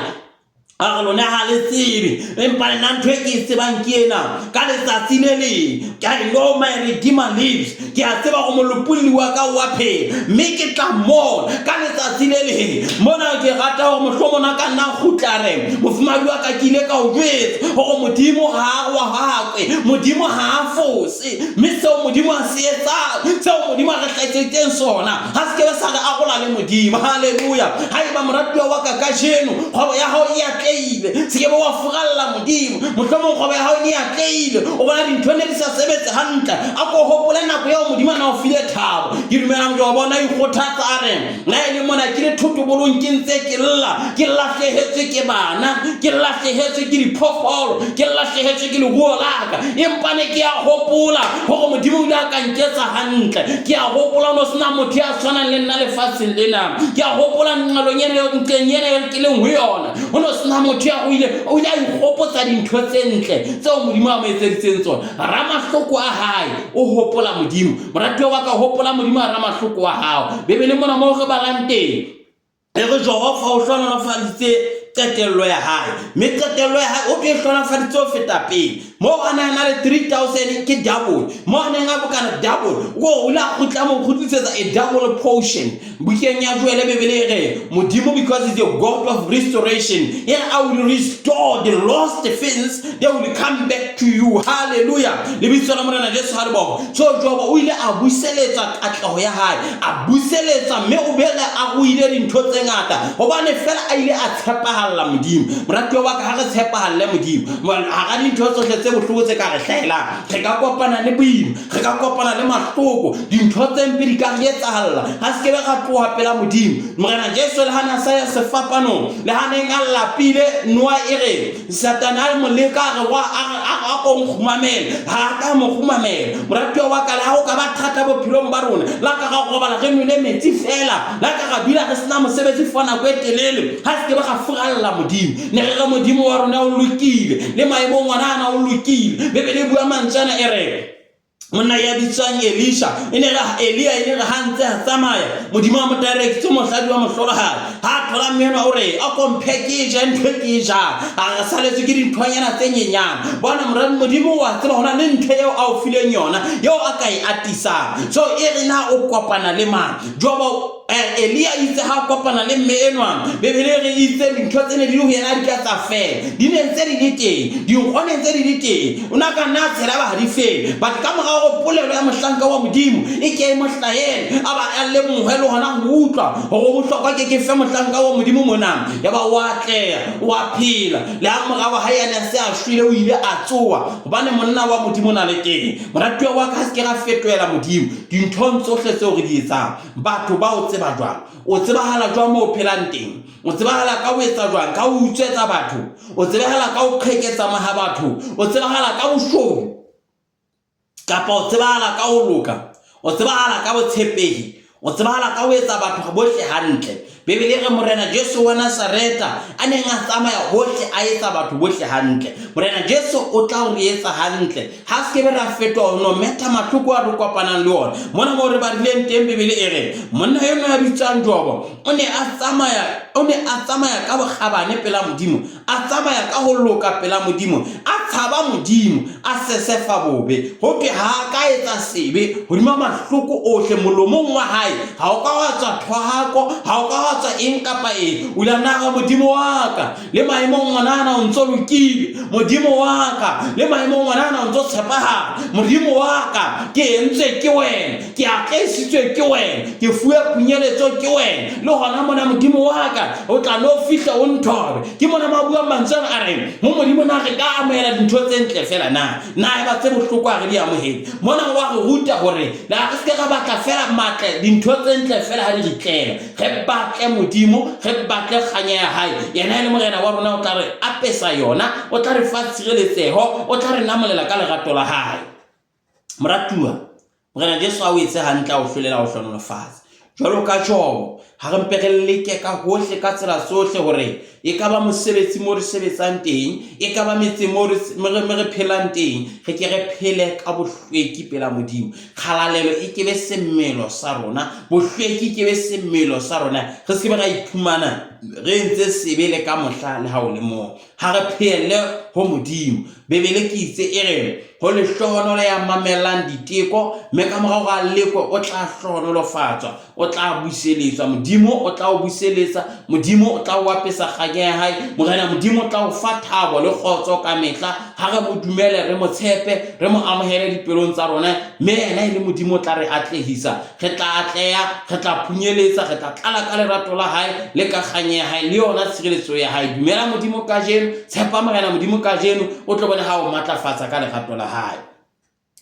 A re lona ha le tsebe, empa nna ntho e ke e tsebang ke ena. Ka letsatsi le leng, I know my Redeemer lives. Ke a tseba gore molopolli wa ka o a phela, mme ke tla mmona ka letsatsi le leng. Mona ke rata gore mohlomong a ka nna a kgutla re, mofumahadi wa ka ke ile ka o jwetsa gore Modimo ha a rohakwe, Modimo ha a fose, mme seo Modimo a se etsang, seo Modimo a re hlahiseditseng sona, ha se kebe sa re arola le Modimo. Haleluya! Haeba moratuwa wa ka kajeno kgwebo ya hao e atlehile, se kebe wa furalla Modimo. Mohlomong kgwebo ya hao e atlehile, o bona dintho ne di sa sebetse hantle. A ko hopole nako eo Modimo a na o file thabo. Ke dumela Jobo o ne a ikgothatsa a re, Na e le mona ke le thotobolong ke ntse ke lla, ke lahlehetswe ke bana, ke lahlehetswe ke diphoofolo, ke lahlehetswe ke leruo la ka, empa ne ke a hopola hore Modimo o ile a ka nketsa hantle. Ke a hopola ho no sena motho ya tshwanang le nna lefatsheng lena. Ke a hopola nqalong ena eo, nqeng ena eo ke leng ho yona, ho no sena motho ya o ile, o ile a ikgopotsa dintho tse ntle tseo Modimo a mo etseditseng tsona. Ramahloko a hae o hopola Modimo. Moratuwa wa ka, hopola Modimo hara mahloko a hao. Bibele mona moo re balang teng e re Jehova o hlohonolofaditse qetello ya hae, mme qetello ya hae o ke e hlohonolofaditse ho feta pele. Moo a neng a na le 3000 ke double, moo a neng a bokana double, o ile a kgutla mo kgutlisetsa a double portion. Bukeng ya Joele Bibele e re Modimo because is a God of restoration, e re I will restore the lost things, they will come back to you. Hallelujah. Lebitso la Morena Jesu ha le bokwe. So Jobo o ile a buseletsa katleho ya hae, a buseletsa mme o bele a ruile dintho tse ngata hobane fela a ile a tshepahalla Modimo. Moratuwa wa ka, ha re tshepahalle Modimo hara dintho tsohle tse bohloko tse ka re hlahelang, re ka kopana le boima, re ka kopana le mahloko, dintho tse mpe di ka re etsahalla, ha se kebe ra tloha pela Modimo. Morena Jesu le ha ne a sa ya sefapanong, le ha neng a lapile, noa e re Satane a mo leka, a re wa a ko nkgumamele, ha a ka mo kgumamela. Moratuwa wa ka, le ha ho ka ba thata bophelong ba rona, la ka ra robala re nwele metsi fela, la ka ra dula re sena mosebetsi for nako e telele, ha se kebe ra furalla Modimo. Ne re re Modimo wa rona o lokile, le maemong ona ana o lokile. Bibele e bua mantswe ana e re monna ya bitswang Elisha e ne re Elia e ne re ha ntse a tsamaya Modimo a mo directse mosadi wa mohlolohadi ha a thola mme enwa o re a ko mphe ke je ntho e ke e jang a re saletswe ke dinthonyana tse nyenyane bona moradi Modimo wa tseba hona le ntho eo a o fileng yona eo a ka e atisang so e re na o kopana le mang Jobo Eh, Elia itse ha kopana le mme enwa, Bibele e re itse dintho tse ne di le ho yena di ka tsa fela, di ne ntse di le teng, dinkgo ne ntse di le teng, o na ka nna a tshela ba ha di fele. But ka mora hore polelo ya mohlanka wa Modimo e ke e mo hlahele, a ba a lemohe le hona ho utlwa hore ho bohlokwa ke ke fe mohlanka wa Modimo mona, ya ba o atleha, o a phela. Le ha mora wa hae a ne a se a shwele, o ile a tsoha hobane monna wa Modimo o na le teng. Moratuwa wa ka, ha se ke ra fetohela Modimo dinthong tsohle tseo re di etsang. Batho ba o tseba jwang? O tsebahala jwang mo o phelang teng? O tsebahala ka ho etsa jwang? Ka ho utswetsa batho? O tsebahala ka ho qheketsa maha batho? O tsebahala ka boshodu? Kapa o tsebahala ka ho loka? O tsebahala ka botshepehi? O tsebahala ka ho etsa batho bohle hantle? Bibele e re Morena Jesu wa Nazareta a neng a tsamaya hohle a etsa batho bohle hantle. Morena Jesu o tla o re etsa hantle. Ha se ke be ra fetoha ho no metha mahloko a re kopanang le ona. Mona moo re badileng teng Bibele e re monna eno ya bitswang Jobo o ne a tsamaya o ne a tsamaya ka bokgabane pela Modimo, a tsamaya ka ho loka pela Modimo, a tshaba Modimo, a sesefa bobe. Ho thwe ha a ka etsa sebe hodima mahloko ohle molomong wa hae, ha o ka wa tswa thohako, ha o ka wa tswa eng kapa eng. O ile a nahana, Modimo wa ka, le maemong ona ana o ntso lokile. Modimo wa ka, le maemong ona ana o ntso tshepahala. Modimo wa ka, ke entswe ke wena, ke atlehisitswe ke wena, ke fuwe phunyeletso ke wena. Le hona mona Modimo wa ka, o tla no fihla o nthobe. Ke mona mo a buang mantswe ana a reng, ho Modimo na re ka amohela dintho tse ntle feela na? Na eba tse bohloko ha re di amohele? Mona wa re ruta hore na re se ke ra batla feela matle, dintho tse ntle feela ha di re tlela. Re batle Modimo, re batle kganya ya hae. Yena e le Morena wa rona o tla re apesa yona, o tla re fa tshireletseho, o tla re namolela ka lerato la hae. Moratuwa, Morena Jesu a o etse hantle, a o hlolela, a o hlohonolofatse. Jwalo ka Jobo, ha re mpe re leke ka hohle ka tsela tsohle hore e ka ba mosebetsi mo re sebetsang teng, e ka ba metseng mo re phelang teng, re ke re phele ka bohlweki pela Modimo. Kgalalelo e ke be semelo sa rona, bohlweki ke be semelo sa rona. Re se ke be ra iphumana re entse sebe le ka mohla le ha o le mong. Ha re phehelle ho Modimo. Bibele ke itse e re, Ho lehlohonolo ya mamellang diteko, mme ka morao ga lekwe o tla hlohonolofatswa, o tla buseletswa. Modimo o tla o buseletsa, Modimo o tla o apesa kganya ya hae, Morena Modimo o tla o fa thabo le kgotso ka mehla. Ha re mo dumele, re mo tshepe, re mo amohele dipelong tsa rona, mme yena e le Modimo o tla re atlehisa. Re tla atleha, re tla phunyeletsa, re tla tlala ka lerato la hae le ka kganya ya hae le yona tshireletso ya hae. Dumela Modimo kajeno, tshepa Morena Modimo kajeno, o tlo bone ha o matlafatsa ka lerato la hae.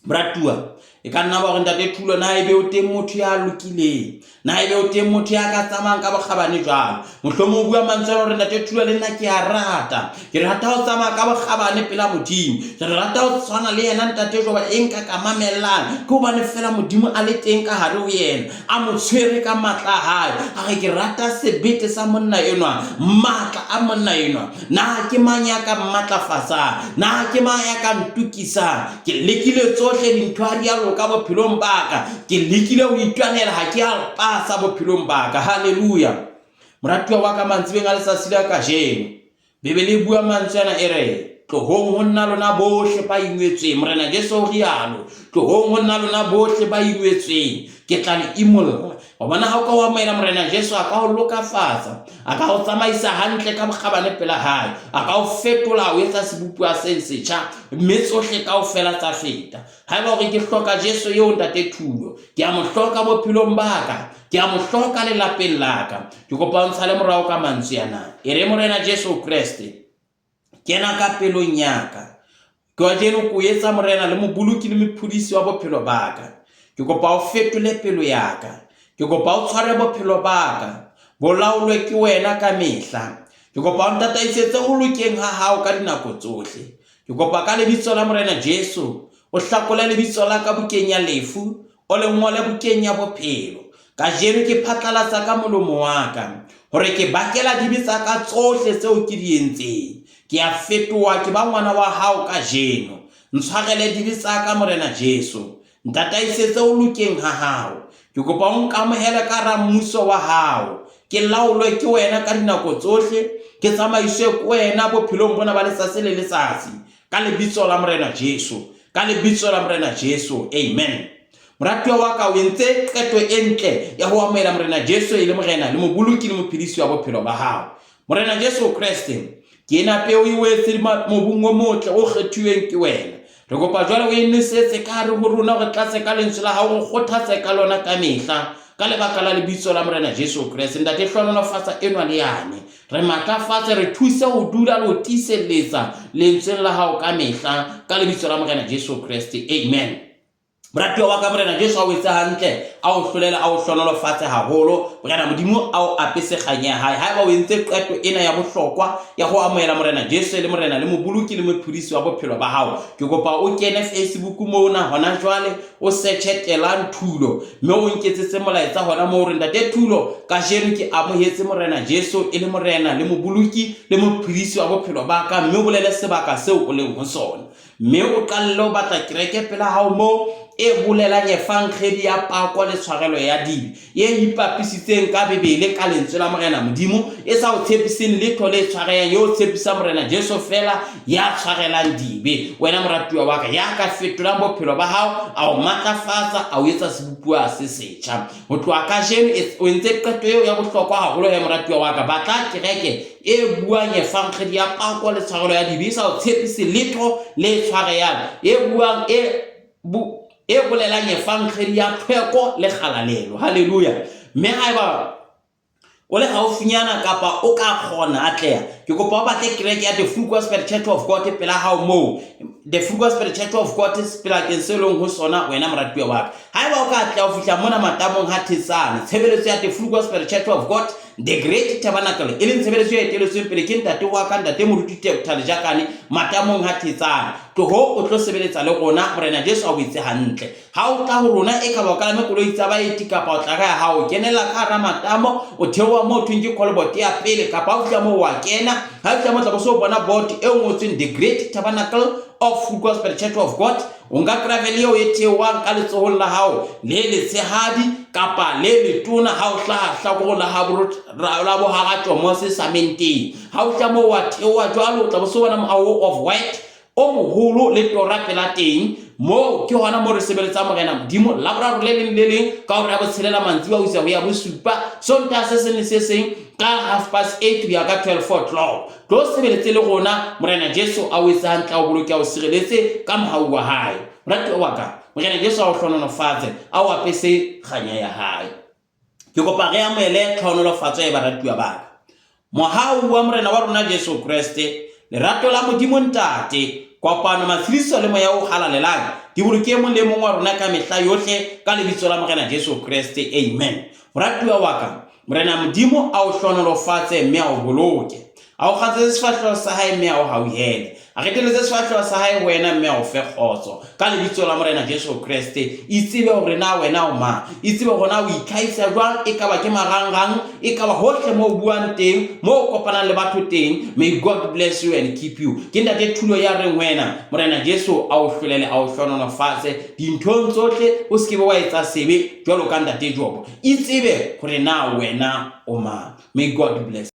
Moratuwa, e ka nna ba hore Ntate Thulo na ebe o teng motho ya lokileng, na ebe o teng motho ya ka tsamayang ka bokgabane jwalo. Mohlomong o bua mantswe a hore Ntate Thulo le nna ke a rata, Ke rata ho tsamaya ka bokgabane pela Modimo. Ke rata ho tshwana le yena Ntate Joba e nka ka mamellang. Ke hobane fela Modimo a le teng ka hare ho yena, a mo tshwere ka matla a hae. A re ke rata sebete sa monna enwa, matla a monna enwa. Na ke mang ya ka mmatlafatsang? Na ke mang ya ka ntokisang? Ke lekile tsohle dintho ha di a loka bophelong ba ka. Ke lekile ho itwanela ha ke a pasa bophelong ba ka. Hallelujah. Moratuwa wa ka mantsibeng a letsatsi la kajeno. Bibele e bua mantswe ana e re, Tlohong ho nna lona bohle ba ingwetsweng. Morena Jesu o rialo. Tlohong ho nna lona bohle ba ingwetsweng. Ke tla le imolla. Wa bona ha o ka o amohela Morena Jesu a ka o lokafatsa. A ka o tsamaisa hantle ka bokgabane pela hae. A ka o fetola o etsa sebopuwa se setjha mme tsohle kaofela tsa feta. Haeba o re ke hloka Jesu eo Ntate Thulo, ke a mo hloka bophelong ba ka, ke a mo hloka lelapeng la ka. Ke kopa o ntshale morao ka mantswe ana. E re Morena Jesu Kreste, kena ka pelong ya ka. Ke wa jeno ko etsa Morena le moboloki le mophedisi wa bophelo ba ka. Ke kopa o fetole pelo ya ka. Ke kopa o tshware bophelo ba ka. Bo laolwe ke wena ka mehla. Ke kopa o ntataisetse ho lokeng ha hao ka dinako tsohle. Ke kopa ka lebitso la Morena Jesu, o hlakole lebitso la ka bukeng ya lefu, o le ngole bukeng ya bophelo. Kajeno ke phatlalatsa ka molomo wa ka hore ke bakela dibe tsa ka tsohle tseo ke di entseng. Ke a fetoha ke ba ngwana wa hao kajeno. Ntshwarele dibe tsa ka Morena Jesu. Ntataisetse ho lokeng ha hao. Ke kopa o nkamohele ka hara mmuso wa hao. Ke laolwe ke wena ka dinako tsohle, ke tsamaiswe ke wena bophelong bona ba letsatsi le letsatsi. Ka lebitso la Morena Jesu. Ka lebitso la Morena Jesu. Amen. Moratuwa wa ka, o entse qeto e ntle ya ho amohela Morena Jesu e le Morena le Moboloki le Mophedisi wa bophelo ba hao. Morena Jesu Kreste, ke ena peo e wetse mobung o motle o kgethuweng ke wena. Re kopa jwale o e nosetse ka hare ho rona, re tlatse ka lentswe la hao, re kgothatse ka lona ka mehla, ka lebaka la lebitso la Morena Jesu Kreste. Ntate, hlohonolofatsa enwa le yane. Re matlafatse, re thuse ho dula le ho tiiselletsa lentsweng la hao ka mehla, ka lebitso la Morena Jesu Kreste. Amen. Moratuwa wa ka, Morena Jesu a o etse hantle, a o hlolele, a o hlohonolofatse haholo. Morena Modimo a o apese kganya ya hae. Haeba o entse qeto ena ya bohlokwa ya ho amohela Morena Jesu e le Morena le Moboloki le Mophedisi wa bophelo ba hao, ke kopa o kene Facebook mona hona jwale, o searche Telang Thulo mme o nketsetse molaetsa hona moo o re, Ntate Thulo, kajeno ke amohetse Morena Jesu e le Morena le Moboloki le Mophedisi wa bophelo ba ka, mme o bolele sebaka seo o leng ho sona. Mme o qalalle ho batla kereke pela hao moo e bolelang evangeli ya pako le tshwarelo ya dibe, e ipapisitseng ka Bibele, ka lentswe la Morena Modimo, e sa o tshepiseng letho le tshwarehang, e o tshepisa Morena Jesu feela ya tshwarelang dibe. Wena moratuwa wa ka, ya ka fetolang bophelo ba hao, a o matlafatsa, a o etsa sebopuwa se setjha. Ho tloha kajeno o entse qeto eo ya bohlokwa haholo he moratuwa wa ka. Batla kereke e buang evangeli ya pako le tshwarelo ya dibe, e sa o tshepise letho le tshwarehang, e buang e bu, e bolelang evangeli ya tlhweko le kgalalelo. Haleluya. Mme haeba o le haufinyana kapa o ka kgona atleha, ke kopa o batle kereke ya The Full Gospel Church of God pela hao moo. The Full Gospel Church of God sebakeng se leng ho sona wena moratuwa wa ka. Haeba o ka atleha ho fihla mona matamong ha Thetsane, tshebeletso ya The Full Gospel Church of God The Great Tabernacle, e leng tshebeletso e eteletsweng pele ke ntate wa ka, ntate Moruti Tebtha Lejakane, matamong ha Thetsane. Tloho o tlo sebeletsa le rona, Morena Jesu a o etse hantle. Ha o tla ho rona, e ka ba o kalame koloi tsa baeti kapa o tla ka ya hao, kenella ka hara matamo, o theoha moo thweng ke callboard ya pele, kapa ha o fihla moo wa kena, ha o fihla moo tla bo so bona board e ngotsweng The Great Tabernacle of Full Gospel Church of God. O nka gravel eo e theohang ka letsohong la hao le letshehadi kapa le letona ha o hlaha hlakorong la la boharatjomose samenteng. Ha o fihla moo wa theoha jwalo, o tla bo so bona moaho of white o moholo le tora pela teng. Moo ke hona moo re sebeletsang Morena Modimo Laboraro le leng le leng ka hora ya botshelela mantsiboya ho isa ho ya bosupa, Sontaha se seng le se seng ka 8:30 ho ya ka 12 o'clock. Tlo sebeletse le rona, Morena Jesu a o etse hantle, a o boloke, a o sireletse ka mohau wa hae. Moratuwa wa ka, Morena Jesu a o hlohonolofatse, a o apese kganya ya hae. Ke kopa re amohele tlhohonolofatso e baratuwa ba ka. Mohau wa Morena wa rona Jesu Kreste, lerato la Modimo Ntate, kopano, matshediso le Moya o Halalelang di boloke e mong le mong wa rona ka mehla yohle ka lebitso la Morena Jesu Kreste. Amen. Moratuwa wa ka, Morena Modimo a o hlohonolofatse mme a o boloke. A o kgatsetse sefahleho sa hae mme a o hauhele. A reteletse sefahleho sa hae ho wena mme a o fe kgotso. Ka lebitso la Morena Jesu Kreste, itsebe hore na wena o mang. Itsebe hore na o itlhahisa jwang, e ka ba ke marangrang, e ka ba hohle moo o buang teng, moo o kopanang le batho teng. May God bless you and keep you. Ke Ntate Thulo ya reng ho wena, Morena Jesu a o hlolele, a o hlohonolofatse dinthong tsohle, o se ke be wa etsa sebe jwalo ka Ntate Jobo. Itsebe hore na wena o mang. May God bless.